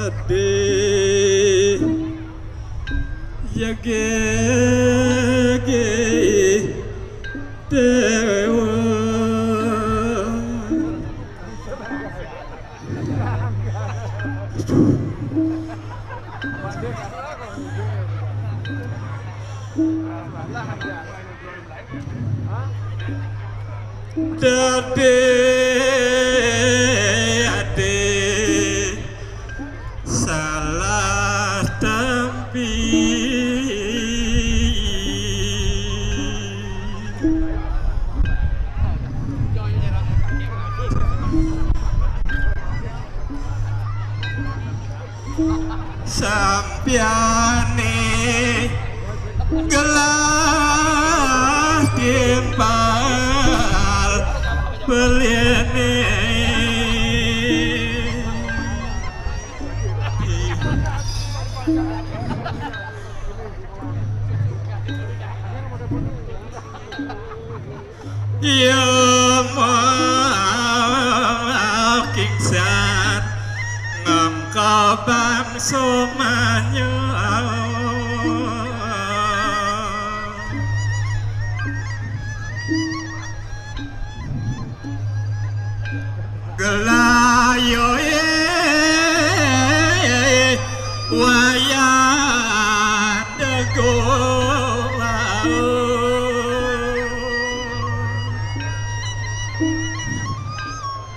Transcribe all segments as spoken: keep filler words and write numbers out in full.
Adi yagege dewa. Dadi adi salah tampi. Sampiane gelah timpal beliene. Iya makingsan ngangka bangsa manyau. Gelayo eh, wayah dego.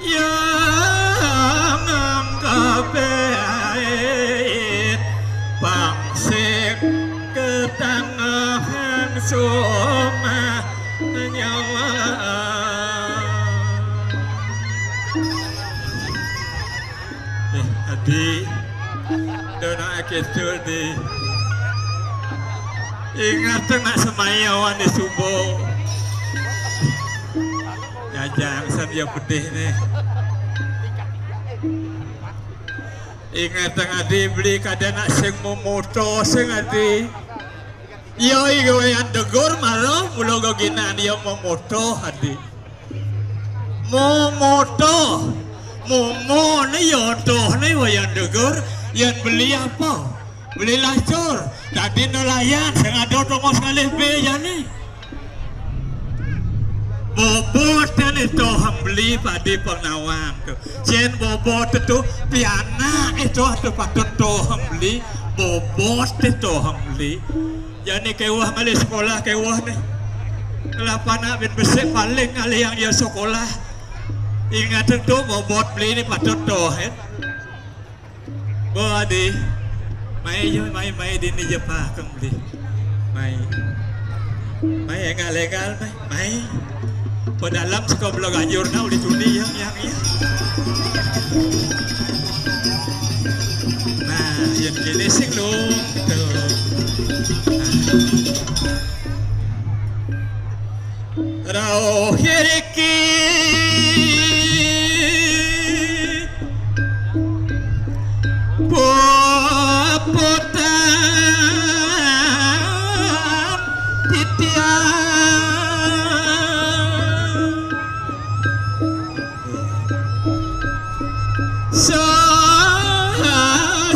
Yang angkapit pangsik ketangahan soma nyawa. Eh, Adi, dona akitu, Adi. Ingat nak semaya wan di subuh. Jajang san ya pedih nih. Ingat Adi, beli kada nak sing memoto sing Adi. Iya, iya, yang degur malah mula geginan dia memoto Adi. Momoto. Momo ni yoto ni wayan degur, yang beli apa? Beli lacur. Tadi nelayan sing ada tongos ngalih be jani. Bobot kan itu hembeli padi penawang tu. Cen bobot itu pianak itu tu patut tu hembeli. Bobot itu hembeli. Jani kewah ngalih sekolah kewah ni. Kelapa nak bin besik paling ngalih yang dia sekolah. Ingat tu bobot beli ni patut tu, eh. Bo Adi, mai jo, mai, mai dini je pa kembeli. Mai. Mai engal-engal, mai, mai. Pedalam seko belah ganjur nah uli tuni yang, yang, yang. Nah, yang kini sing lung tu. Nah. Rauh iriki puputan titiang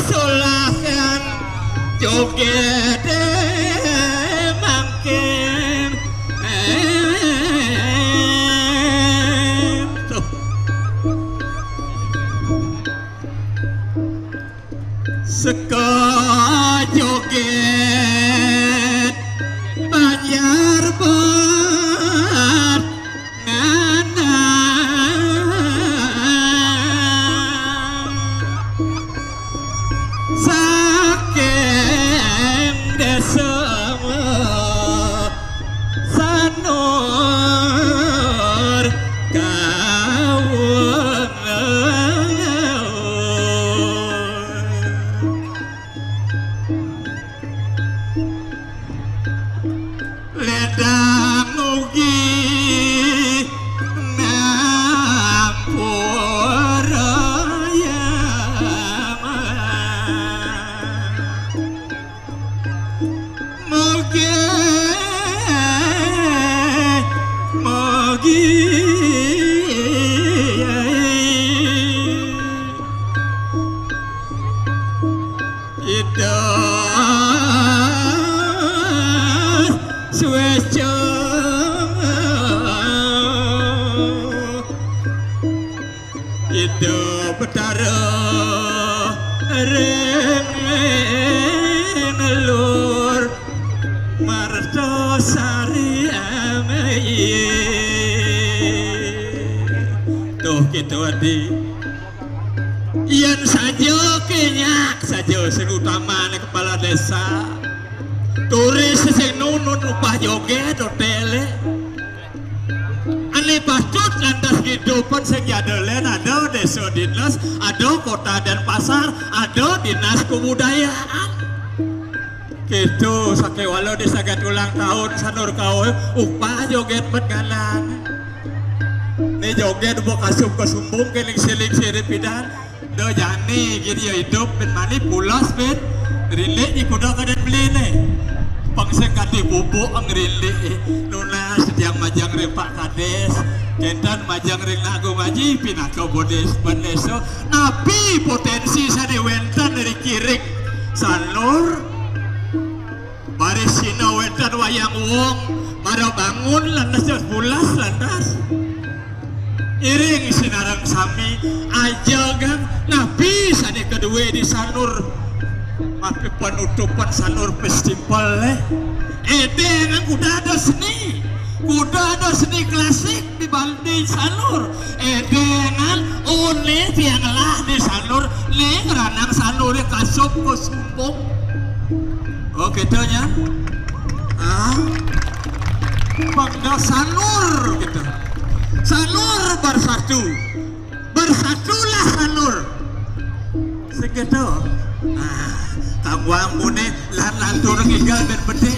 solahan joget mangkin. Seka joget Banjar Bar nganang saking desa Sanur Kawung. Ledang ugi ngampura yang. Mugi Mogi Ida Sueca Ida Betara ring lur Martosari amai. Tuh gitu, Adi. Yen saja kenyak saja sing utamane kepala desa. Turis sing nunun upah joget hotele. Ane patut lantas kehidupan sing jadelen ada desa dinas, ada kota Denpasar, ada dinas kebudayaan. Gitu, sakewala di sagat ulang tahun sanur kaul, upah joget bet galang. Ni joget buat kasup ke sumbung, keling siling sirip pidan. Do jani gini ya hidup, ben mani pulas, ben. Rilik ni kuda kaden beli ni. Pangse kati bubuk ang rilik. Nunas setiang majang ring Pak Kades. Kenten majang ring Nak Agung Aji, pinaka bodes, beneso. Napi potensi sane wenten ring kiring sanur. Baris sina wenten wayang wong, mara bangun lantas, pulas lantas. Iring sinareng sami, aja gang napi sane kedue di sanur. Mapi penutupan sanur festival, eh. Ede nang kuda ada seni, kuda ada seni klasik di Bali di sanur. Ede nang one tiang lah di sanur, ning ranang sanur kasup ke sumbung. Oh, gitu nya. Ah. Pangda sanur gitu. Sanur bersatu. Bersatulah sanur. Segitu. Ah, kamu mune lan lantur ngigal ben bedek.